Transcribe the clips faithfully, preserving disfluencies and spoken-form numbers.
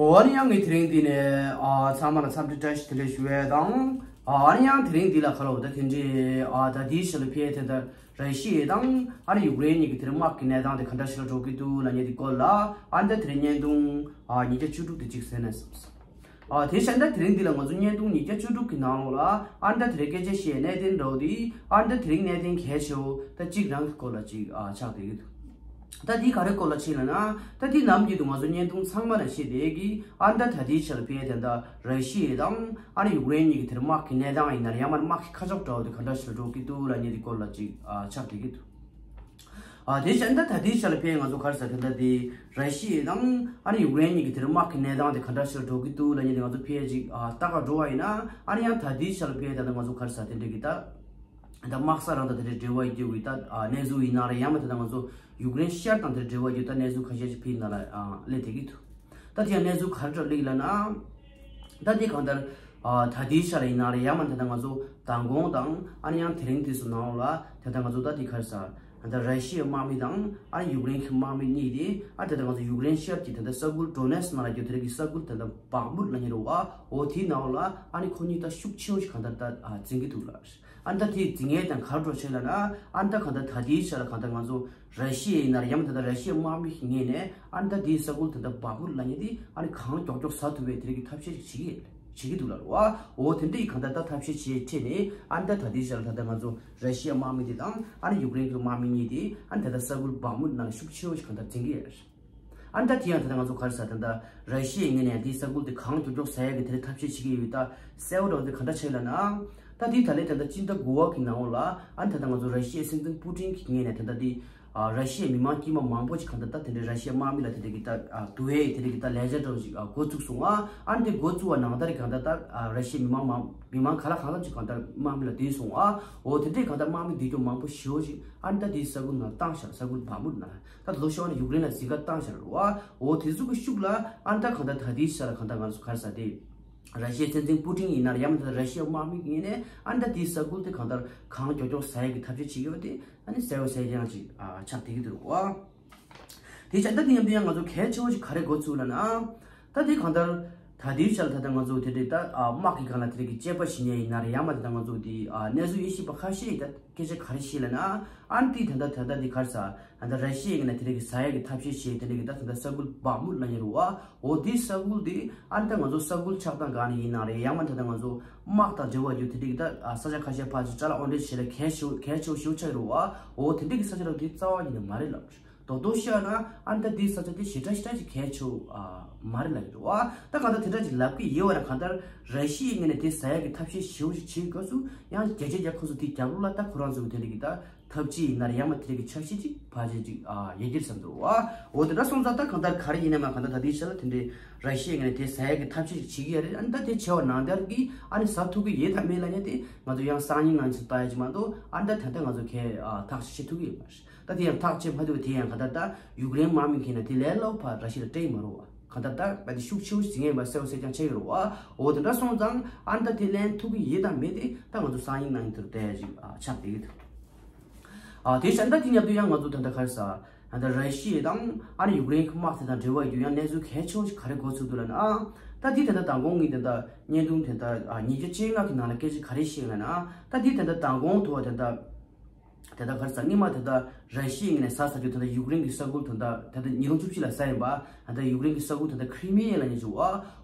ཨོ་ཨ་ནི་ཡང་ངས་དེ་རིང་འདི་ནས་ཨ་ཚང་མ་ལ་འཚམས་འདྲི་བཀྲ་ཤིས་བདེ་ལེགས་ཞུ་བ་དང་། ཨ་ཨ་ནི་ཡང་དེ་རིང་འདི་ལ་ཁ་ལོ་ད་དེ་འདྲའི་ཨ་ད་དེའི་ཞི་ལ་ཕེ་དེ་ད་ར་ཤི་ཡ་དང་ཨ་ནི་ཡུཀ་རེན་གཉིས་ཀྱི་དེ་རིང་དམག་གི་གནས་སྟངས་དེ་ག་འདྲ་ཞིག་ལ་འགྲོ་གི་འདུག་ལབ་མཁན་དེ་སྐོར་ལ་ཨ་ནི་ད་དེ་རིང་བརྙན་ཐུང་ཨ་ཉིས་བརྒྱ་བཅུ་དྲུག་དེ་གཅིག་གསན་ན་བསམས། ཨ་དེ་བཞིན་ད་དེ་རིང་འདི་ལ་ང་ཚོ་བརྙན་ཐུང་ཉིས་བརྒྱ་བཅུ་དྲུག་གི་ནང་ལོགས་ལ་ཨ་ནི་ད་དེ་རིང་སྐད་ཆ་བཤད་གནད་དོན་འདྲ་བོ་དེ་ཨ་ནི་ད་དེ་རིང་གནད་དོན་གལ་ཆེ་བོ་ད་གཅིག་རང་གི་སྐོར་ལ་གཅིག་ཨ་ཆགས་བསྡད་ཀྱི་འདུག་ད་དེ་ག་རེ་སྐོར་ལ་བྱས་ལབ་ན། ད་དེ་ནམ་རྒྱུན་དུ་ང་ཚོ་བརྙན་ཐུང་ཚང་མ་ལ་བཤད་བསྡད་ཀྱི་ཨ་ནི་ད་ད་དེའི་ཆར་ཕེ་དེ་ད་ར་ཤི་ཡ་དང་ཨ་ནི་ཡུཀ་རེན་གཉིས་ཀྱི་དེར་དམག་གི་གནས་སྟངས་ཡིན་ན་རེད། ཡང་མིན་དམག་གི་ཁ་ཕྱོགས་འདྲ་བོ་དེ་ག་འདྲ་ཞིག་འགྲོ་གི་འདུག་ལབ་མཁན་དེ་སྐོར་ལ་གཅིག་ཨ་ཆགས་བསྡད་ཀྱི་འདུག་ཨ་དེ་བཞིན་ད་ད་དེའི་ཆར་ཕེ་ང་ཚོ་ག་རེ་ཟེར་དེ་ད་དེ་ར་ཤི་ཡ་དང་ཨ་ནི་ཡུཀ་རེན་གཉིས་ཀྱི་དེར་དམག་གི་གནས་སྟངས་དེ་ག་འདྲ་ཞིག་འགྲོ་གི་འདུག་ལབ་མཁན་དེ་ང་ཚོ་ཕེ་གཅིག་ཨ་ལྟ་ག་འགྲོ་བ་ཡིན་ན་ཨ་ནི་ཡང་ད་དེའི་ཆར་ཕེ་ད་ད་ང་ཚོ་ག་རེ་ཟེར་དེ་འདྲ་གི་ད། ད་དམག་ས་རང་དང་དེ་འདྲའི་འབྲེལ་བ་ཡོད་ཀྱི་ད་ཨ་གནས་ཚུལ་ཡིན་ན་རེད། ཡང་མིན་ད་ད་ང་ཚོ་ཡུཀ་རེན་ཤར་དང་དེ་འདྲའི་འབྲེལ་བ་ཡོད་ད་གནས་ཚུལ་ཁ་ཤས་ཤིག་ཕེ་ཡིན་ན་ལ་ཨ་སླེབས་བསྡད་ཀྱི་འདུག་ད་དེ་ཡང་གནས་ཚུལ་ག་རེ་འདྲ་སླེབས་ལབ་ན། ད་དེ་གང་ལྟར་ཨ་ད་དེའི་ཆ་ལ་ཡིན་ན་རེད། ཡང་མིན་ད་ད་ང་ཚོ་མདང་དགོང་དང་ཨ་ནི་ཡང་དེ་རིང་དུས་སུ་ནང་ལ་ད་ད་ང་ཚོ་ད་དེ་ག་རེ་ཟེར་ད་ར་ཤི་ཡའི་དམག་མི་དང་ཨ་ནི་ཡུཀ་རེན་གྱི་དམག་མི་གཉིས་དེ་ཨ་ད་ད་ང་ཚོ་ཡུཀ་རེན་ཤར་གྱི་ད་ད་ས་ཁུལ་ཌོ་ནེ་སི་ནང་ལ་ཡོད་དེ་རིགས་ཀྱི་ས་ཁུལ་ད་ད་བག་མུད་ལབ་མཁན་རེད་བ། འོ་དེའི་ནང་ལ་ཨ་ནི་ཁོ་གཉིས་ད་ཤུགས་ཆེ་བོ་ཞིག་གང་ལྟར་ད་ཨ་འཛིང་གི་འདུག་ལ། ཨ་ནི་ད་དེའི་འཛིང་ངེས་དང་གར་འགྲོ་ཆེ་ལ་ན་ཨ་ནི་ད་གང་ལྟར་ད་དེའི་ཆ་ལ་གང་ལྟར་ང་ཚོ་ར་ཤི་ཡ་ཡིན་ན་རེད། ཡང་མིན་ད་ལྟ་ར་ཤི་ཡའི་དམག་མི་ཞིག་ངེས་ནས་ཨ་ནི་ད་དེའི་ས་ཁུལ་ད་ལྟ་བག་མུད་ལབ་མཁན་དེ་ཨ་ནི་གང་མགྱོགས་མགྱོགས་ཟ་ཐུབ་པའི་དེ་རིགས་ཀྱི་ཐབས་ཤེས་ཤིག་བྱེད་ཀྱི་བྱེད་ཀྱི་འདུག་ལ་རེད་བ། འོ་དེ་འདྲ་ཡི་གང་ལྟར་ད་ཐབས་ཤེས་བྱེད་ཁྲིད་ནས་ཨ་ནི་ད་ད་དེའི་ཆ་ལ་ད་ལྟ་ང་ཚོ་ར་ཤི་ཡའི་དམག་མི་དེ་དང་ཨ་ནི་ཡུཀ་རེན་གྱི་དམག་མི་གཉིས་དེ་ཨ་ནི་ད་ལྟ་ས་ཁུལ་བག་མུད་ནང་ལ་ཤུགས་ཆེ་བོ་ཞིག་གང་ལྟར་འཛིང་གི་ཡོད་རེད། ཨ་ནི་ད་དེ་ཡང་ད་ལྟ་ང་ཚོ་ག་རེ་ཟེར་ད་ལྟ་ར་ཤི་ཡའི་ངོས་ནས་དེའི་ས་ཁུལ་དེ་གང་མགྱོགས་མགྱོགས་ཟ་ཡག་གི་དེ་རིང་ཐབས་ཤེས་བྱེད་ཀྱི་ཡོད་ད་གསལ་བོ་འདྲ་བོ་དེ་ག་འདྲ་བྱས་ལབ་ན། ད་དེ་ད་ལྟ་ད་ལྟ་སྤྱི་ཟླ་དགུ་པ་གི་ནང་ལོགས་ལ་ཨ་ནི་ད་ལྟ་ང་ཚོ་ར་ཤི་ཡའི་སྲིད་འཛིན་པུ་ཏིན་གྱི་ངོས་ནས་ད་ལྟ་དེ་ཨ་ར་ཤི་ཡའི་མི་མང་དཀྱུས་མ་མང་པོ་ཅིག་གང་ལྟར་ད་དེ་འདྲའི་ར་ཤི་ཡའི་དམག་མི་ལ་དེ་འདྲ་གི་ད་ཨ་དུ་བའི་དེ་འདྲ་གི་ད་ལས་འཆར་འདྲ་བོ་ཞིག་ཨ་འགོ་བཙུགས་སོང་ཨ། ཨ་ནི་དེ་འགོ་བཙུགས་པ་ནང་ལྟར་གི་གང་ལྟར་ད་ཨ་ར་ཤི་ཡའི་མི་མང་མང་མི་མང་ག་ལ་གང་འཚམ་ཅིག་གང་ལྟར་དམག་མི་ལ་བསྡུས་སོང་ཨ། འོ་དེ་འདྲའི་གང་ལྟར་དམག་མི་བསྡུས་རྒྱུ་མང་པོ་ཞེ་པོ་ཅིག་ཨ་ནི་ད་དེའི་ས་ཁུལ་ནང་བཏང་བཞག་ས་ཁུལ་བག་མུད་ནང་ད་ལོ་ཤོར་ནས་ཡུཀ་རེན་ལ་འཛིང་ག་བཏང་བཞག་རེད་བ། འོ་དེ་ཚོ་གི་ཤུགས་ལ་ཨ་ནི་ད་གང་ལྟར་ད་དེའི་ཆ་ལ་གང་ལྟར་ང་ཚོ་ག་རེ་ཟེར་དེ། ར་ཤི་ཡའི་སྲིད་འཛིན་པུ་ཏིན་ཡིན་ན་ཡང་མིན་ད་ར་ཤི་ཡའི་དམག་མི་ཡིན་ནའི་ཨ་ནི་ད་དེའི་ས་ཁུལ་དེ་གང་ལྟར་གང་མགྱོགས་མགྱོགས་ཟ་ཡག་གི་ཐབས་ཤེས་བྱེད་ཀྱི་ཡོད་དེ་ཨ་ནི་གསལ་བོ་གསལ་རྐྱང་ཅིག་ཨ་ཆགས་བསྡད་ཀྱི་འདུག་བ། དེ་བྱས་ད་དེ་མཉམ་དུ་ཡང་ང་ཚོ་གལ་ཆེ་བོ་ཞིག་ག་རེ་འགོ་ཚུགས་ལབ་ན། ད་དེ་གང་ལྟར་ད་དེའི་ཆ་ལ་ད་ལྟ་ང་ཚོ་དེ་འདྲའི་ད་ཨ་དམག་གི་སྒང་ལ་དེ་འདྲའི་གི་དཔྱད་པ་བྱེད་མཁན་ཡིན་ན་རེད། ཡང་མིན་ད་ལྟ་ང་ཚོ་དེ་ཨ་གནས་ཚུལ་དབྱེ་ཞིབ་པ་ཁ་ཤས་ཡིས་ད་སྐད་ཆ་ག་རེ་བཤད་ལབ་ན། ཨ་ནི་དེ་ད་ལྟ་ད་ལྟ་དེ་ག་རེ་ཟེར། ཨ་ད་ར་ཤི་ཡའི་ངོས་ནས་དེ་འདྲ་གི་ཟ་ཡག་གི་ཐབས་ཤེས་བྱས་དེ་འདྲ་གི་ད་ད་ལྟ་ས་ཁུལ་བག་མུད་ལབ་མཁན་རེད་བ། འོ་དེའི་ས་ཁུལ་དེ་ཨ་ནི་ད་ང་ཚོ་ས་ཁུལ་ཆགས་སྟངས་སྒང་ནས་ཡིན་ན་རེད། ཡང་མིན་ད་ལྟ་ང་ཚོ་དམག་དང་འབྲེལ་བ་ཡོད་དེ་འདྲ་གི་ད་ཨ་ས་ཆ་ཁ་ཤས་ཕར་ཚུར་ཅ་ལག་དབོར་འདྲེན་བྱེད་ལ་གལ་ཆེ་བོ་གལ་ཆེ་བོ་ཞེ་པོ་ཆགས་ཀྱི་རེད་བ། འོ་དེ་འདྲ་གི་ས་ཆ་ར་དེ་རྩ་བ་ཉིད་ནས་མ་རེད་ལབ། རྡོག་རྡོག་བཤད་ན་ཨ་ནི་ད་དེའི་ས་ཆ་དེ་ཞེ་དྲག་ཞེ་དྲག་ཅིག་གལ་ཆེ་བོ་ཨ་མ་རེད་ལབ་ཀྱི་འདུག་བ། ད་གང་ལྟར་དེ་འདྲ་ཅིག་ལབ་ཀྱི་ཡོད་པ་ན་གང་ལྟར་ར་ཤི་ཡའི་ངོས་ནས་དེ་ཟ་ཡག་གི་ཐབས་ཤེས་ཞེ་པོ་ཅིག་བྱེད་སྐབས་སུ་ཡང་རྒྱལ་སྤྱིའི་རྒྱལ་ཁབ་སུ་དེ་རྒྱབ་ལོགས་ལ་ད་ཁོ་རང་ཚོ་གི་དེ་འདྲ་གི་ད་འཐབ་ཇུས་ཡིན་ན་རེད། ཡང་མིན་དེ་འདྲ་གི་འཆར་གཞི་ཅིག་ཕལ་ཆེར་ཅིག་ཨ་ཡོད་ཀྱི་རེད་བསམ་འདུག་བ། འོ་དེ་འདྲ་སོང་ཙང་ད་གང་ལྟར་ག་རེ་ཡིན་ན་མ་གང་ལྟར་ད་དེའི་ཆ་ལ་དེ་འདྲའི་ར་ཤི་ཡའི་ངོས་ནས་དེ་ཟ་ཡག་གི་ཐབས་ཤེས་ཅིག་བྱེད་ཀྱི་ཡོད་རེད། ཨ་ནི་ད་དེ་བྱས་པ་ནང་ལྟར་གི་ཨ་ནི་ཟ་ཐུབ་ཀྱི་ཡོད་དམ་མེད་ལབ་ཡ་དེ་ང་ཚོ་ཡང་སང་ཉིན་གནངས་ཉིན་ལྟ་ཡ་ཅིག་མ་གཏོགས་ཨ་ནི་ད་ད་ལྟ་ང་ཚོ་གས་ཨ་ཐག་ཆོད་བྱེད་ཐུབ་ཀྱི་ཡོད་མ་རེད། ད་དེ་ཡང་ཐག་ཆོད་མ་ཐུབ་པ་དེ་ཡང་ག་ད་ད་ཡུཀ་རེན་དམག་མི་གིས་ན་དེ་ལས་སླ་པོ་ཕར་ར་ཤི་ཡ་ལ་སྤྲད་ཀྱི་མ་རེད་བ། ག་ད་ད་བ་དེ་ཤུགས་ཆེ་བོ་ཞིག་ངེས་པ་གསལ་བོ་གསལ་རྐྱང་ཆགས་ཀྱི་རེད་བ། འོ་དེ་འདྲ་སོང་ཙང་ཨ་ནི་ད་དེ་ལེན་ཐུབ་ཀྱི་ཡོད་དམ་མེད་དེ་ད་ང་ཚོ་སང་ཉིན་གནངས་ཉིན་དུ་བལྟ་ཡ་ཅིག་ཨ་ཆགས་བསྡད་ཀྱི་འདུག་ཨ་དེ་བཞིན་ད་དེ་མཉམ་དུ་ཡང་ང་ཚོ་ད་ལྟ་ག་རེ་ཟ། ད་ལྟ་ར་ཤི་ཡ་དང་ཨ་ནི་ཡུཀ་རེན་གྱི་དམག་དེ་དང་འབྲེལ་བ་ཡོད་རྒྱུ་ཡང་གནས་ཚུལ་གལ་ཆེ་བོ་ཞིག་ག་རེ་འགོ་ཚུགས་འདུག་ལབ་ན། ཨ་ད་དེ་ད་ལྟ་མདང་དགོང་གི་ད་ལྟ་བརྙན་ཐུང་དེ་ད་ཨ་ཉིས་བརྒྱ་བཅོ་ལྔ་གི་ནང་ལ་སྐད་ཆ་ག་རེ་བཤད་ལབ་ན། ད་དེ་ད་ལྟ་མདང་དགོང་དུ་བ་ད་ལྟ་ད་ལྟ་ག་རེ་ཟ། སྔོན་མ་ད་ལྟ་ར་ཤི་ཡའི་ངོས་ནས་ཟ་ཟ་རྒྱུ་ད་ལྟ་ཡུཀ་རེན་གྱི་ས་ཁུལ་ད་ལྟ་ད་ལྟ་ཉིས་སྟོང་བཅུ་བཞི་ལ་ཟ་ཡིན་པ། ད་ལྟ་ཡུཀ་རེན་གྱི་ས་ཁུལ་ད་ལྟ་ཁི་རི་མི་ཡ་ལབ་མཁན་ཅིག་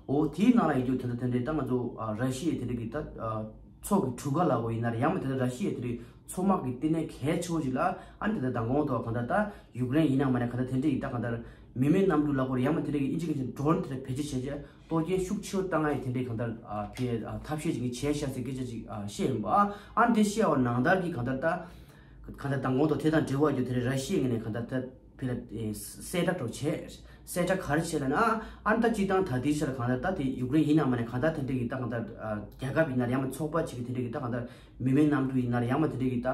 འོ་དེའི་ནང་ལ་ཡོད་རྒྱུ་ད་ལྟ་དེ་འདྲའི་ད་ང་ཚོ་ཨ་ར་ཤི་ཡའི་དེ་འདྲ་གི་ད་ཨ་མཚོ་གི་གྲུ་ཁ་ལབ་དགོས་ཡིན་ན་རེད། ཡང་མིན་ད་ལྟ་ར་ཤི་ཡའི་དེ་འདྲའི་མཚོ་དམག་གི་ལྟེ་གནས་གལ་ཆེ་བོ་ཞིག་ལ་ཨ་ནི་ད་ལྟ་མདང་དགོང་དུ་གང་ལྟར་ད་ཡུཀ་རེན་ཡིན་ན་མ་ན་གང་ལྟར་དེ་འདྲའི་ཡིན་ད་གང་ལྟར་མི་མེད་གནམ་གྲུ་ལབ་དགོས་རེད། ཡང་མིན་དེ་འདྲའི་གི་ཨིན་ཇི་སྐད་ཀྱི་ཌོ་རོན་དེ་འདྲ་བེད་སྤྱོད་བྱས་རྗེས་གཏོར་སྐྱོན་ཤུགས་ཆེ་བོ་བཏང་ཡ་དེ་འདྲའི་གང་ལྟར་ཨ་དེ་ཨ་ཐབས་ཤེས་ཅིག་བྱས་ཤག་ཟེར་སྐད་ཆ་ཅིག་ཨ་བཤད་ཡིན་པ། ཨ་ནི་དེ་བཤད་པ་ནང་ལྟར་གྱི་གང་ལྟར་ད་གང་ལྟར་མདང་དགོང་དུ་དེ་དང་འབྲེལ་བ་ཡོད་དེ་རེད། ར་ཤི་ཡའི་ངོས་ནས་གང་ལྟར་ད་ཕི་ལ་ཨེ་གསལ་བསྒྲགས་འདྲ་བོ་བྱས། གསལ་བསྒྲགས་ག་རེ་བྱས་ལབ་ན། ཨ་ནི་ད་སྤྱིར་བཏང་ད་དེའི་ཆར་གང་ལྟར་ད་དེ་ཡུཀ་རེན་ཡིན་ན་མ་ན་གང་ལྟར་དེ་འདྲའི་གི་ད་གང་ལྟར་ཨ་རྒྱལ་ཁབ་ཡིན་ན་རེད། ཡང་མིན་ཚོགས་པ་ཅིག་གི་དེ་འདྲའི་གི་ད་གང་ལྟར་མི་མེད་གནམ་གྲུ་ཡིན་ན་རེད། ཡང་མིན་དེ་འདྲའི་གི་ད་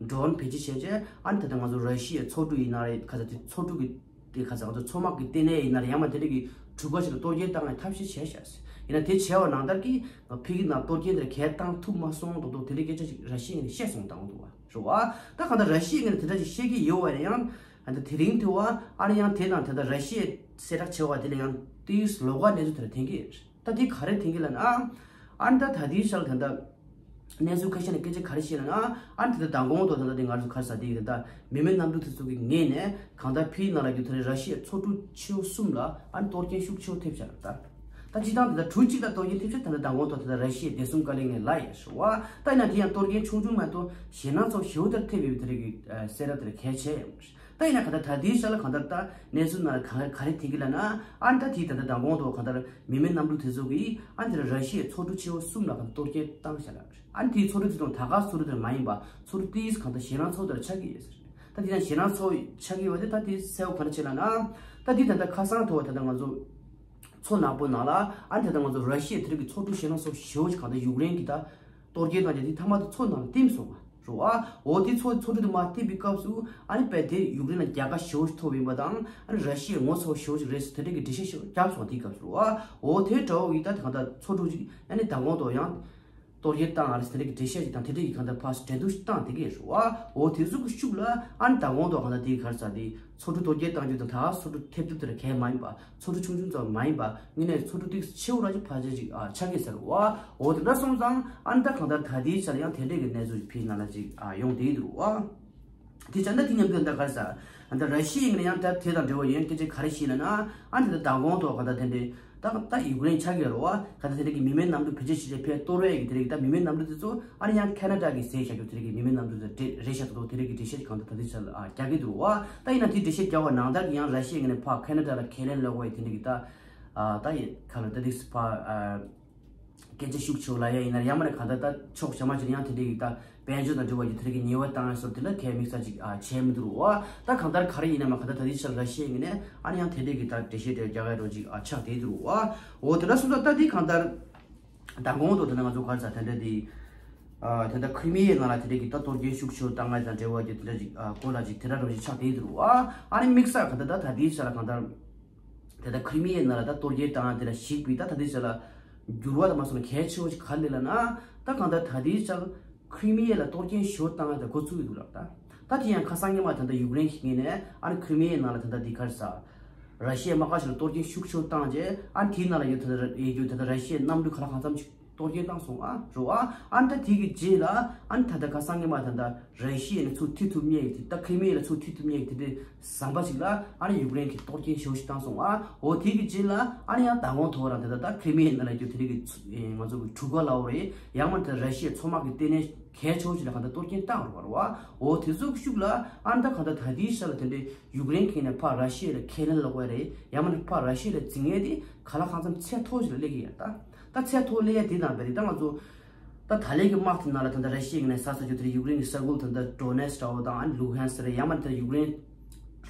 ཌོ་རོན་བེད་སྤྱོད་བྱས་རྗེས་ཨ་ནི་ད་ལྟ་ང་ཚོ་ར་ཤི་ཡའི་མཚོ་གྲུ་ཡིན་ན་རེད། ག་ཚ་དེ་མཚོ་གྲུ་གི་དེ་ག་ཚ་ང་ཚོ་མཚོ་དམག་གི་ལྟེ་གནས་ཡིན་ན་རེད། ཡང་མིན་དེ་འདྲའི་གི་གྲུ་ཁ་ཞིག་ལ་གཏོར་སྐྱོན་བཏང་ཡ་ཐབས་ཤེས་བྱས་ཤག་ཟེར། ཡིན་ན་དེ་བྱས་པ་ནང་ལྟར་གྱི་ཕ་གི་ནང་གཏོར་སྐྱོན་དེ་གས་བཏང་ཐུབ་མ་སོང་མདོག་མདོག་དེ་འདྲའི་སྐད་ཆ་ཞིག་ར་ཤི་ཡ་ངོས་ནས་བཤད་སོང་བཏང་འདུག་བ། རེད་བ། ད་གང་ལྟར་ར་ཤི་ཡ་ངོས་ནས་དེ་འདྲ་ཞིག་བཤད་ཀྱི་ཡོད་བ་ཡིན་ན་ཡང་ད་དེ་རིང་དུ་བ་ཨ་ནི་ཡང་དེ་དང་དེ་ལྟར་ར་ཤི་ཡའི་ གསལ་བསྒྲགས་བྱས་པ་དེ་ལ་ཡང་ཏིས་ལོགས་ཀ་གནས་ཚུལ་དེ་འདྲ་ཐོན་གྱི་ཡོད་རེད། ད་དེ་ག་རེ་ཐོན་གྱི་ལབ་ན། ཨ་ནི་ད་ད་དེའི་ཆར་ད་ལྟ་གནས་ཚུལ་ཁ་ཤས་ནས་སྐད་ཆ་ག་རེ་བཤད་ལབ་ན། ཨ་ནི་ད་ལྟ་མདང་དགོང་དུ་ད་ལྟ་དེ་ང་ཚོ་ག་རེ་ཟེར་དེ་ད་ལྟ་མི་མེད་གནམ་གྲུ་དེ་ཚོ་གི་ངོས་ནས་གང་ལྟར་ཕིའི་ནང་ལ་རྒྱུ་ད་རེས་ར་ཤི་ཡའི་མཚོ་གྲུ་ཆེ་བོ་གསུམ་ལ་ཨ་ནི་གཏོར་སྐྱོན་ཤུགས་ཆེ་བོ་ཐེབས་བཞག་རེད། ད་ད་སྤྱིར་བཏང་ད་ལྟ་གྲུ་གཅིག་ལ་གཏོར་སྐྱོན་ཐེབས་ཤག་ད་ལྟ་མདང་དགོང་དུ་ད་ལྟ་ར་ཤི་ཡའི་བདེ་སྲུང་བཀའ་བློན་ངོས་ལ་ཡོད་རེད་བ། ད་ཡིན་ན་དེ་ཡང་གཏོར་སྐྱོན་ཆུང་ཆུང་མ་གཏོགས་ཞེད་སྣང་ཚ་བོ་ཞེ་པོ་ད་ཐེབས་ཡོད་པའི་དེ་རིགས་ཀྱི་གསལ་བསྒྲགས་དེ་གལ་ཆེ་ཡོད་མ་རེད། ད་ཡིན་ན་གང་ལྟར་ད་ལྟའི་ཆ་ལ་གང་ལྟར་ད་གནས་ཚུལ་ནང་ལ་ག་ག་རེ་ཐོན་གྱི་ལབ་ན། ཨ་ནི་ད་དེའི་ད་ལྟ་མདང་དགོང་དུ་གང་ལྟར་མི་མེད་གནམ་གྲུ་དེ་ཚོ་གིས་ཨ་ནི་དེ་ལ་ར་ཤི་ཡའི་མཚོ་གྲུ་ཆེ་བོ་གསུམ་ལ་གང་ལྟར་གཏོར་སྐྱོན་བཏང་བཞག་ལ། ཨ་ནི་དེའི་མཚོ་གྲུ་དེ་ཚོ་ད་ག་མཚོ་གྲུ་དེ་མ་ཡིན་པ་མཚོ་གྲུ་ཏིས་གང་ལྟར་ཞེད་སྣང་ཚ་བོ་དེ་ཆགས་ཀྱི་ཡོད་ཟེར། ད་དེ་ཡང་ཞེད་སྣང་ཚ་བོ་ཆགས་ཀྱི་ཡོད་པ་དེ་ད་དེ་གསལ་བོ་ག་འདྲ་བྱས་ལབ་ན། ད་དེ་ད་ལྟ་ཁ་སང་དུ་བ་ད་ལྟ་ང་ཚོ་མཚོ་ནག་པོ་ནང་ལ་ཨ་ནི་ད་ལྟ་ང་ཚོ་ར་ཤི་ཡའི་དེ་རིགས་ཀྱི་མཚོ་གྲུ་ཞེད་སྣང་ཚ་བོ་ཞེ་པོ་ཅིག་གང་ལྟར་ཡུཀ་རེན་གྱི་ད་གཏོར་སྐྱོན་བཏང་རྗེས་དེ་མཐའ་མ་དེ་མཚོ་ནང་ལ་ཐིམ་སོང་བ་རེད་བ། འོ་དེ་མཚོ་མཚོ་གྲུ་དེ་མར་ཐིམ་པའི་སྐབས་སུ་ཨ་ནི་དཔེ་དེ་ཡུཀ་རེན་ལ་རྒྱལ་ཁ་ཞེ་པོ་ཅིག་ཐོབ་ཡིན་པ་དང་། ཨ་ནི་ར་ཤི་ཡའི་ངོ་ཚ་བོ་ཞེ་པོ་ཅིག་རེད་ཟེར་དེ་འདྲའི་གི་འགྲེལ་བཤད་ཞེ་པོ་བརྒྱབ་སོང་། དེའི་སྐབས་སུ་རེད་བ། འོ་དེ་འདྲ་བོ་ཡིན་ད་དེ་གང་ལྟར་མཚོ་གྲུ་ཅིག་ཨ་ནི་མདང་དགོང་དུ་ཡང་གཏོར་སྐྱོན་བཏང་ཨ་རེད་ཟེར་དེ་འདྲའི་གི་འགྲེལ་བཤད་ཅིག་དང་དེ་འདྲའི་གི་གང་ལྟར་ཕར་འགྲན་བསྡུར་ཞིག་བཏང་བསྡད་ཀྱི་ཡོད་རེད་བ། འོ་དེ་ཚོ་གི་ཤུགས་ལ་ཨ་ནི་མདང་དགོང་དུ་གང་ལྟར་དེའི་ག་རེ་ཟེར་དེ་མཚོ་གྲུ་གཏོར་སྐྱོན་བཏང་རྒྱུ་དང་ད་མཚོ་གྲུ་ཐེབས་ཐུབ་དེ་འདྲ་གང་ཡང་མ་ཡིན་པ། མཚོ་གྲུ་ཆུང་ཆུང་ཙམ་མ་ཡིན་པ་དངོས་གནས་མཚོ་གྲུ་ཏོག་ཙམ་ཆེ་བོ་ར་ཅིག་ཕལ་ཆེར་ཅིག་ཨ་ཆགས་ཀྱི་ཟེར་བ། འོ་དེ་འདྲ་སོང་ཙང་ཨ་ནི་ད་གང་ལྟར་ད་ལྟའི་ཆ་ལ་ཡང་དེ་འདྲས་ཀྱི་གནས་ཚུལ་ཕིའི་ནང་ལ་ཅིག་ཨ་ཡོང་བསྡད་འདུག་བ། དེ་བྱས་ན་དེ་མཉམ་དུ་ད་ག་རེ་ཟེར། ཨ་ནི་ད་ར་ཤི་ཡའི་ངོས་ནས་ཡང་ད་དེ་དང་འབྲེལ་བ་ཡོད་སྐད་ཆ་ག་རེ་བཤད་ལབ་ན། ཨ་ནི་ད་ལྟ་མདང་དགོང་དུ་གང་ལྟར་དེ་འདྲས་ད་ད་ཡུཀ་རེན་ཆགས་ཀྱི་ཡོད་རེད་བ། གང་ལྟར་དེ་འདྲས་ཀྱི་མི་མེད་གནམ་གྲུ་བེད་སྤྱོད་བྱས་རྗེས་ཕར་གཏོར་བའི་གི་དེ་རིགས་ད་མི་མེད་གནམ་གྲུ་དེ་ཚོ་ཨ་ནི་ཡང་ཁེ་ན་ཌ་གིས་བཟས་བཞག་རྒྱུ་དེ་རིགས་ཀྱི་མི་མེད་གནམ་གྲུ་དེ་རེད་བཞག་འདུག་དེ་རིགས་ཀྱི་འགྲེལ་བཤད་གང་ལྟར་ད་ལྟའི་ཆར་ཨ་རྒྱག་གི་འདུག་བ། ད་ཡིན་ན་དེ་འགྲེལ་བཤད་རྒྱག་པ་ནང་ལྟར་གྱི་ཡང་ར་ཤི་ཡའི་ངོས་ནས་ཕར་ཁེ་ན་ཌ་ལ་ཁས་ལེན་སློག་པའི་དེ་འདྲ་གི་ད་ཨ་ད་ཡི་ག་ལ་ད་དེ་ཕར་ཨ་སྐད་ཆ་ཤུགས་ཆེ་བོ་ལབ་ཡ་ཡིན་ན་ཡང་མ་ནས་གང་ལྟར་ད་ཕྱོགས་གཞན་མ་ཅིག་ནས་ཡང་དེ་འདྲ་གི་ད་དཔལ་འབྱོར་དང་འབྲེལ་བ་གི་དེ་འདྲ་གི་ཉེས་པ་བཏང་ཡ་སོགས་དེ་ལ་གལ་དམིགས་བསལ་ཅིག་ཨ་བྱས་མི་འདུག་བ། ད་གང་ལྟར་ག་རེ་ཡིན་ན་མ་གང་ལྟར་ད་ལྟའི་ཆར་ར་ཤི་ཡའི་ངོས་ནས་ཨ་ནི་ཡང་དེ་འདྲ་གི་ད་འགྲེལ་བཤད་དེ་རྒྱག་ཡ་རོ་ཅིག་ཨ་ཆགས་བསྡད་འདུག་བ། འོ་དེ་འདྲ་སོང་ཙང་ད་དེ་གང་ལྟར། མདང་དགོང་དུ་དེ་ནས་ང་ཚོ་ག་རེ་ཟེར་དེ་འདྲ་དེ། ཨ་དེ་འདྲ་ཁི་རི་མི་ཡའི་ནང་ལ་དེ་འདྲ་གི་ད་གཏོར་སྐྱོན་ཤུགས་ཆེ་བོ་བཏང་ཡ་དང་འབྲེལ་བ་གི་དེ་འདྲ་ཅིག་ཨ་སྐོར་ལ་ཅིག་དེ་འདྲ་རོ་ཅིག་ཆགས་བསྡད་འདུག་བ། ཨ་ནི་དམིགས་བསལ་ག་ད་ད་ད་དེའི་ཆ་ལ་གང་ལྟར། དེ་ད་ཁི་རི་མི་ཡའི་ནང་ལ་ད་གཏོར་སྐྱོན་བཏང་ཡ་དེ་ལ་གཞིགས་པའི་ད་ད་དེའི་ཆ་ལ་འགྱུར་བ་དང་མ་སོང་ན་གལ་ཆེ་བོ་ཞིག་ག་རེ་སླེབས་ལབ་ན། ད་གང་ལྟར་ད་དེའི་ཆ་ལ་ཁི་རི་མི་ཡ་ལ་གཏོར་སྐྱོན་ཞེ་པོ་བཏང་ཡ་ད་འགོ་ཚུགས་ཀྱི་འདུག་ལབ་ད། ད་དེ་ཡང་ཁ་སང་ཉི་མ་ད་ད་ཡུཀ་རེན་གྱི་ངོས་ནས་ཨ་ནི་ཁི་རི་མི་ཡའི་ནང་ལ་ད་ད་དེ་ག་རེ་ཟེར། ར་ཤི་ཡས་རྨ་ཁ་ཤིག་ལ་གཏོར་སྐྱོན་ཤུགས་ཆེ་བོ་བཏང་རྗེས་ཨ་ནི་དེའི་ནང་ལ་ཡོད་ད་ད་ཡོད་རྒྱུ་ད་ད་ར་ཤི་ཡའི་གནམ་གྲུ་ག་ལ་གང་འཚམ་ཞིག་གཏོར་སྐྱོན་བཏང་སོང་ཨ་རོ་ཨ། ཨ་ནི་ད་དེ་གི་རྗེས་ལ་ཨ་ནི་ད་ད་ཁ་སང་ཉི་མ་ད་ད་ར་ཤི་ཡ་ནས་ཚུར་ཐེབས་ཐུབ་མཁན་གྱི་དེ་ད་ཁི་རི་མི་ཡ་ལ་ཚུར་ཐེབས་ཐུབ་མཁན་གྱི་དེ་འདྲའི་ཟམ་པ་ཞིག་ལ་ཨ་ནི་ཡུཀ་རེན་གྱིས་གཏོར་སྐྱོན་ཞེ་པོ་ཞིག་བཏང་སོང་ཨ། འོ་དེ་གི་རྗེས་ལ་ཨ་ནི་ཡང་མདང་དགོང་དུ་རང་དེ་ད་ད་ཁི་རི་མི་ཡའི་ནང་ལ་ཡོད་དེ་རིགས་ཀྱི་ཚུ་ཨེ་ང་ཚོ་གི་གྲུ་ཁ་ལབ་དགོས་རེད། ཡང་མ་ད་ར་ཤི་ཡའི་མཚོ་དམག་གི་ལྟེ་གནས་གལ་ཆེ་བོ་ཞིག་ལ་གང་ལྟར་གཏོར་སྐྱོན་བཏང་རུ་བ་རུ་བ། འོ་དེ་ཚོ་གི་ཤུགས་ལ་ཨ་ནི་ད་གང་ལྟར་ད་དེའི་ཆ་ལ་དེ་འདྲའི་ཡུཀ་རེན་གྱི་ནས་ཕར་ར་ཤི་ཡ་ལ་ཁས་ལེན་ལབ་དགོས་རེད། ཡང་མ་ནི་ཕར་ར་ཤི་ཡ་ལ་འཛིང་ཡས་དེ་ག་ལ་གང་འཚམ་ཚད་མཐོ་ཞིག་ལ་སླེབས་ཀྱི་ཡོད་ད། ད་ཚད་མཐོ་སླེབས་ཡས་དེ་དང་བས་དེ་ད་ང་ཚོ་ད་ད་ལན་གྱི་དམག་དེ་ནང་ལ་ད་ལྟ་ར་ཤི་ཡའི་ངོས་ནས་ཟ་ས་ཆོག་དེ་རེད། ཡུཀ་རེན་གྱི་ས་ཁུལ་ད་ལྟ་ཌོ་ནེ་སི་འདྲ་བོ་དང་ཨ་ནི་ལུ་ཧན་སི་རེད། ཡང་མ་ནི་ད་ཡུཀ་རེན་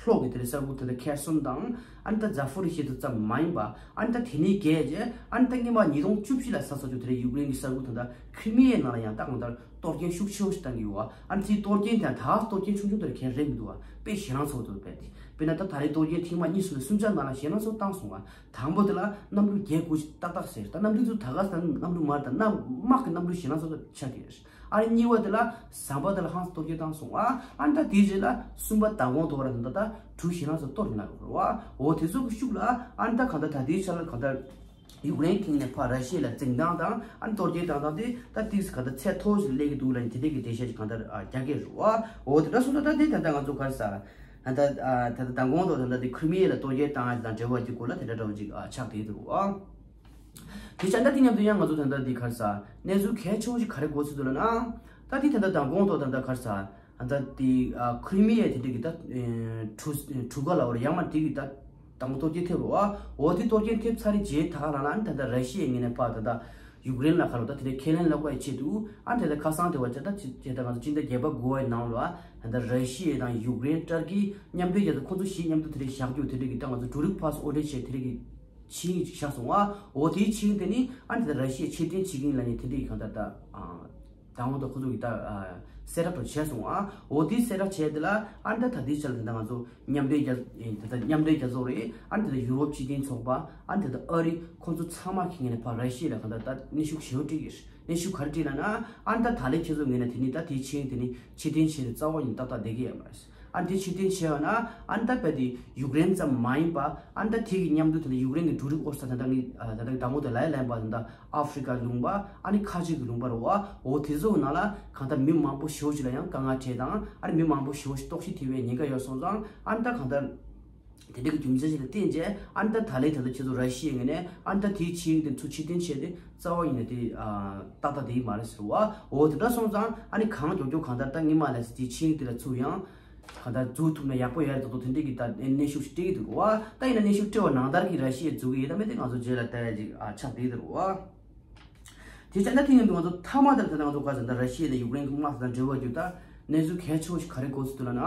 ལྷོ་གི་དེ་རེད་ས་ཁུལ་ད་ལྟ་ཁེར་སོན་དང་ཨ་ནི་ད་ཛ་ཕོ་རི་ཤི་ཡ་དེ་ཙམ་མ་ཡིན་པ་ཨ་ནི་ད་དེ་ནས་བརྒལ་རྗེས་ཨ་ནི་ད་སྔོན་མ་ཉིས་སྟོང་བཅུ་བཞི་ལ་ཟ་ས་ཆོག་དེ་རེད། ཡུཀ་རེན་གྱི་ས་ཁུལ་ད་ལྟ་ཁི་རི་མི་ཡའི་ནང་ལ་ཡང་ད་གང་ལྟར་གཏོར་སྐྱོན་ཤུགས་ཆེ་བོ་ཞིག་བཏང་གི་ཡོད་བ། ཨ་ནི་དེའི་གཏོར་སྐྱོན་དེ་ད་གཏོར་སྐྱོན་ཆུང་ཆུང་དེ་རེད། གལ་རེད་མི་འདུག་བ། དཔེ་ཞེད་སྣང་ཚ་བོ་འདུག་དཔེ་དེ་དཔེར་ན་ད་ད་རེས་གཏོར་སྐྱོན་ཐེངས་མ་གཉིས་གསུམ་ནས་གསུམ་ཆ་ནང་ལ་ཞེད་སྣང་ཚ་བོ་བཏང་སོང་བ། དང་པོ་དེ་ལ་གནམ་གྲུ་བརྒྱད་དགུ་ཞིག་ཏག་ཏག་ཟེར། ད་གནམ་གྲུ་ཚོ་ད་ག་ས་གནམ་གྲུ་མར་ད་གནམ་དམག་གི་གནམ་གྲུ་ཞེད་སྣང་ཚ་བོ་ཆགས་ཀྱི་རེད། ཨ་ནི་གཉིས་པ་དེ་ལ་ཟམ་པ་དེ་ལ་ཧང་སང་གཏོར་སྐྱོན་བཏང་སོང་བ། ཨ་ནི་ད་དེའི་རྗེས་ལ་གསུམ་པ་མདང་དགོང་དུ་བ་ལ་ད་ད་གྲུ་ཞེད་སྣང་ཚ་བོ་གཏོར་ཡིན་ལ་རོ་བ། འོ་དེ་ཚོ་གི་ཤུགས་ལ་ཨ་ནི་ད་གང་ལྟར་ད་དེའི་ཆ་ལ་གང་ལྟར། ཡུཀ་རེན་གྱི་ནས་ཕར་ར་ཤི་ཡ་ལ་འཛིང་སྟངས་དང་ཨ་ནི་གཏོར་སྐྱོན་བཏང་སྟངས་དེ་ད་ཏིག་ཙམ་ག་ད་ཚད་མཐོ་ཞིག་སླེབས་ཀྱི་འདུག་ལབ་ནས་དེ་འདྲས་ཀྱི་འགྲེལ་བཤད་ཅིག་གང་ལྟར་ཨ་རྒྱག་གི་རེད་བ། འོ་དེ་འདྲ་སོང་ཙང་ད་དེ་ད་ལྟ་ང་ཚོ་ག་རེ་ཟེར། ད་ལྟ་ཨ་ད་ལྟ་མདང་དགོང་དུ་ད་ལྟ་དེ་ཁི་རི་མི་ཡ་ལ་གཏོར་སྐྱོན་བཏང་ཡ་དང་འབྲེལ་བ་དེ་སྐོར་ལ་དེ་འདྲ་འདྲ་བོ་ཅིག་ཨ་ཆགས་བསྡད་འདུག་བ། དེ་ཆ་ད་དེ་མཉམ་དུ་ཡང་ང་ཚོ་ད་ལྟ་དེ་ག་རེ་ཟེར། གནས་ཚུལ་གལ་ཆེ་བོ་ཅིག་ག་རེ་གོ་ཚུལ་འདུག་ལབ་ན། ད་དེ་ད་ལྟ་མདང་དགོང་དུ་ད་ལྟ་ག་རེ་ཟེར། ཨ་ད་དེ་ཨ་ཁི་རི་མི་ཡ་དེ་འདྲ་གི་ད་ཨེ་གྲུ་གྲུ་ཁ་ལབ་དགོས་རེད། ཡང་མ་དེ་གི་ད་དང་པོ་གཏོར་སྐྱོན་ཐེབས་རེད་བ། འོ་དེ་གཏོར་སྐྱོན་ཐེབས་ཚར་རྗེས་ད་ག་རང་ལ་ཨ་ནི་ད་ལྟ་ར་ཤི་ཡའི་ངོས་ནས་ཕར་ད་ལྟ་ཡུཀ་རེན་ལ་ག་རེ་ད་དེ་འདྲ་ཁས་ལེན་ལབ་དགོས་ཡ་ཆེད་དུ་ཨ་ནི་ད་ལྟ་ཁ་སང་དེ་བ་ཅིག་ད་ཅི་ད་ང་ཚོ་སྤྱི་ཟླ་བརྒྱད་པ་དགུ་པའི་ནང་ལ་ད་ལྟ་ར་ཤི་ཡ་དང་ཡུཀ་རེན་ཏར་ཀི་མཉམ་འབྲེལ་རྒྱལ་ཚོགས་ཁོང་ཚོ་བཞི་མཉམ་དུ་དེ་འདྲ་བཞག་རྒྱུ་དེ་འདྲ་གི་ད་ང་ཚོ་འབྲུ་རིགས་ཕར་ཚུར་དབོར་འདྲེན་བྱས་དེ་འདྲ་གི་ཆིངས་ཡིག་ཅིག་བཞག་སོང་ཨ། འོ་དེའི་ཆིངས་དེ་ནི་ཨ་ནི་དེ་ར་ཤི་ཡས་ཕྱིར་འཐེན་བྱེད་ཀྱི་ཡིན་ལབ་ནས་དེ་འདྲའི་གང་ལྟར་ད་ཨ་དང་པོ་དང་ཁོ་ཚོ་གི་ད་ཨ་གསལ་བསྒྲགས་དང་བྱས་སོང་ཨ། འོ་དེའི་གསལ་བསྒྲགས་བྱས་དེ་ལ་ཨ་ནི་ད་ད་ལྟའི་ཆར་ལ་ད་ང་ཚོ་མཉམ་འབྲེལ་རྒྱལ་ཨེ་ད་ད་མཉམ་འབྲེལ་རྒྱལ་ཚོགས་རེད། ཨ་ནི་ད་ད་ཡུ་རོབ་སྤྱི་མཐུན་ཚོགས་པ་ཨ་ནི་ད་ད་ཨ་རི་ཁོ་ཚོ་ཚང་མ་གི་ངོས་ནས་ཕར་ར་ཤི་ཡ་ལ་གང་ལྟར་ད་གནོན་ཤུགས་ཞེ་པོ་སྤྲད་ཀྱི་རེད། གནོན་ཤུགས་ག་རེ་སྤྲད་ལབ་ན་ཨ་ནི་ད་ད་ལན་ཁྱེད་ཚོ་ངོས་ནས་དེ་ནི་ད་དེའི་ཆིངས་དེ་ནི་ཕྱིར་འཐེན་བྱས་ཏེ་རྩ་བ་ཉིད་ཏག་ཏག་བསྡད་ཀྱི་ཡོད་མ་རེད། ཨ་ནི་དེ་ཕྱིར་འཐེན་བྱས་ཡོད་ན་ཨ་ནི་ད་རྦད་དེ་ཡུཀ་རེན་ཙམ་མ་ཡིན་པ་ཨ་ནི་ད་དེ་གི་མཉམ་དུ་ད་ལྟ་ཡུཀ་རེན་གྱི་འབྲུ་རིགས་ཨོ་ས་ད་ལྟ་ངས་ད་ལྟ་དང་པོ་དེ་ལ་ཡ་ལན་པ་ད་ལྟ་ཨ་ཧྥི་རི་ཀ་ལུང་པ་ཨ་ནི་ཁ་ཆེ་གི་ལུང་པ་རེད་བ། འོ་དེ་ཚོ་ནང་ལ་གང་ལྟར་མི་མང་པོ་ཞེ་པོ་ཅིག་ལ་ཡང་དཀའ་ངལ་འཕྲད་དང་ཨ་ནི་མི་མང་པོ་ཞེ་པོ་ཅིག་ལྟོགས་ཤི་ཐེབས་པའི་ཉེན་ཁ་ཡོད་སོང་ཙང་ཨ་ནི་ད་གང་ལྟར། དེ་འདྲ་གི་རྒྱུ་མཚན་ཞིག་ལ་བརྟེན་བྱས་ཨ་ནི་ད་ད་ལན་ད་ལྟ་ཁྱེད་ཚོ་ར་ཤི་ཡའི་ངོས་ནས་ཨ་ནི་ད་དེའི་ཆིངས་ཡིག་དེ་ཚུར་ཕྱིར་འཐེན་བྱས་ཏེ་རྩ་བ་ཉིད་ནས་དེ་ཏག་ཏག་དེ་མ་རེད་ཟེར་བ། འོ་དེ་འདྲ་སོང་ཙང་ཨ་ནི་གང་མགྱོགས་མགྱོགས་གང་ལྟར་ད་སྔོན་མ་ལས་དེའི་ཆིངས་ཡིག་དེ་ལ་ཚུར་ཡང་གང་ལྟར་འཛུགས་ཐུབ་ན་ཡག་པོ་ཡོད་རེད་འདུག་དེ་འདྲ་གི་ད་གནོན་ཤུགས་ཤིག་སྤྲད་ཀྱི་འདུག་བ། ད་ཡིན་ན་གནོན་ཤུགས་སྤྲད་པ་ནང་ལྟར་གྱི་ར་ཤི་ཡས་འཛུགས་ཀྱི་ཡོད་ད་མེད་དེ་ང་ཚོ་རྗེས་ལ་ལྟ་ཡ་ཅིག་ཆགས་བསྡད་ཀྱི་འདུག་བ། དེ་བྱས་ན་དེ་ཡིན་དུས་ང་ཚོ་མཐའ་མ་དེར་ད་ལྟ་ང་ཚོ་ག་ཟེར་ད་ར་ཤི་ཡ་དང་ཡུཀ་རེན་གྱི་དམག་དང་འབྲེལ་བ་རྒྱུ་ད་གནས་ཚུལ་གལ་ཆེ་བོ་ཞིག་ག་རེ་གོ་སྲིད་འདུག་ལབ་ན།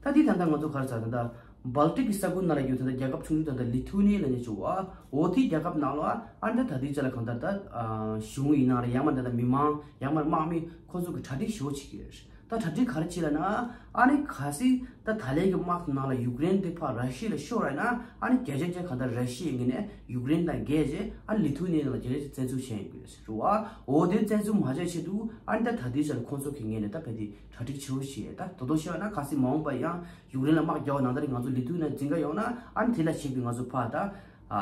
ད་དེ་ད་ལྟ་ང་ཚོ་ག་རེ་ཟེར་ད་ལྟ་སྦལ་ཏིག་གི་ས་ཁུལ་ནང་ལ་རྒྱུ་ད་ལྟ་རྒྱལ་ཁབ་ཆུང་ཆུང་ད་ལྟ་ལི་ཐུ་ནི་ཡ་ལབ་མཁན་ཅིག་ཡོད་བ། འོ་དེའི་རྒྱལ་ཁབ་ནང་ལ་ཨ་ནི་ད་ད་དེའི་ཆ་ལ་གང་ལྟར་ད་གཞུང་ཡིན་ན་རེད་ཡང་མ་ད་ལྟ་མི་མང་ཡང་མ་དམག་མི་ཁོ་ཚོ་གི་གྲ་སྒྲིག་ཞེ་པོ་བྱེད་ཀྱི་རེད། ད་གྲ་སྒྲིག་ག་རེ་བྱེད་ལབ་ན། ཨ་ནི་གལ་སྲིད་ད་ད་ལན་གྱི་དམག་ནང་ལ་ཡུཀ་རེན་དེ་ཕར་ར་ཤི་ཡ་ལ་ཤོར་བ་ཡིན་ན་ཨ་ནི་རྒྱལ་ཇག་ཅག་གང་ལྟར་ར་ཤི་ཡའི་ངོས་ནས་ཡུཀ་རེན་དང་རྒྱལ་རྗེས་ཨ་ནི་ལི་ཐུ་ནི་ཡ་ལ་རྒྱལ་རྗེས་བཙན་འཛུལ་བྱས་ཡོད་ཀྱི་རེད་ཟེར་བ། འོ་དེ་བཙན་འཛུལ་མ་བྱས་ཆེད་དུ་ཨ་ནི་ད་ད་ལྟའི་ཆར་ཁོང་ཚོ་གི་ངོས་ནས་ད་ཕ་དེ་གྲ་སྒྲིག་ཆེ་བོ་བྱས་ད་དོ་དོ་བཤད་ན་གལ་སྲིད་མ་འོངས་པ་ཡང་ཡུཀ་རེན་ལ་དམག་རྒྱག་པ་ནང་ལྟར་ང་ཚོ་ལི་ཐུ་ནི་ཡ་འཛིང་ག་ཡོང་ན་ཨ་ནི་དེ་ལ་གཞིགས་པའི་ང་ཚོ་ཕར་ད་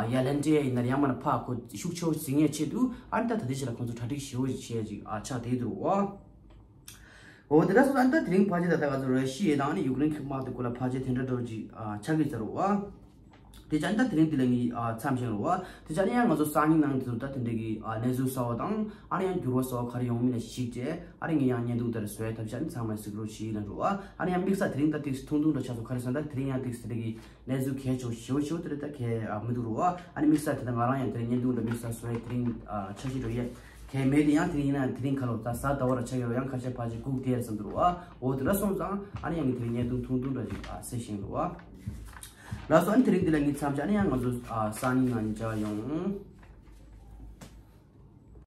ཡ་ལན་སྤྲད་ཡ་ཡིན་ན་ཡང་མ་ན་ཕར་ཁོ་ཤུགས་ཆེ་བོ་འཛིང་ཡ་ཆེད་དུ་ཨ་ནི་ད་ད་ལྟའི་ཆར་ཁོང་ཚོ་གྲ་སྒྲིག་ཞེ་བོ་བྱས་ཅིག་ཆགས་བསྡད་འདུག་འོ། འོ་དེ་འདྲ་སོང་ཙང་ད་དེ་རིང་ཕལ་ཆེར་ད་ལྟ་ང་ཚོ་ར་ཤི་ཡ་དང་ནི་ཡུཀ་རེན་གྱི་དམག་དེ་སྐོར་ལ་ཕལ་ཆེར་དེ་འདྲ་འདྲ་བོ་ཅིག་ཆགས་ཀྱི་ཡོད་ས་རེད་བ། དེ་བྱས་ད་དེ་རིང་འདི་ལ་ངས་མཚམས་བཞག་རེད་བ། དེ་བྱས་ཡང་ང་ཚོ་སང་ཉིན་ནང་དེ་ཚོ་ད་དེ་འདྲ་གི་གནས་ཚུལ་གསར་བ་དང་ཨ་ནི་ཡང་འགྱུར་བ་གསར་བ་ག་རེ་ཡོང་མིན་ལ་གཞིགས་བྱས་ཨ་ནི་ངས་ཡང་བརྙན་ཐུང་དེ་ར་བཟོ་ཡ་ཐབས་ཤེས་ཨ་ནི་ཚང་མ་གཟིགས་རོགས་བྱེད་ལབ་རེད་བ། ཨ་ནི་ཡང་དམིགས་བསལ་དེ་རིང་ད་ཏིག་ཐུང་ཐུང་འདྲ་ཆགས་སོང་། ག་རེ་ཟེར་ན་ད་དེ་རིང་ཡང་ཏིག་དེ་འདྲ་གི་གནས་ཚུལ་གལ་ཆེ་བོ་ཞེ་པོ་ཞེ་པོ་དེ་རེད། ད་གལ་མི་འདུག་རོ། ཨ་ནི་དམིགས་བསལ་དེ་ད་ང་རང་ཡང་དེ་རིང་བརྙན་ཐུང་འདྲ་དམིགས་བསལ་བཟོ་ཡས་དེ་རིང་ཨ་འཆར་གཞི་འགྲོ་ཡས་གལ་མེད་དེ། ཡང་དེ་རིང་ཡིན་ན་དེ་རིང་ཁ་ལོ་ད་གཟའ་ཟླ་བ་ར་ཆགས་ཡོད། ཡང་ཁ་ཤས་ཕལ་ཆེར་སྒུག་བསྡད་ཡས་བསམ་འདུག་རོ། འོ་དེ་འདྲ་སོང་ཙང་ཨ་ནི་ཡང་ངས་དེ་རིང་བརྙན་ཐུང་ཐུང་ཐུང་འདྲ་ཅིག་ཨ་གསན་བཞིན་རོ། ལགས་སོ། ཨ་ནི་དེ་རིང་འདི་ལ་ངས་མཚམས་བཞག་ཨ་ནི་ཡང་ང་ཚོ་ཨ་སང་ཉིན་ནང་མཇལ་ཡོང་།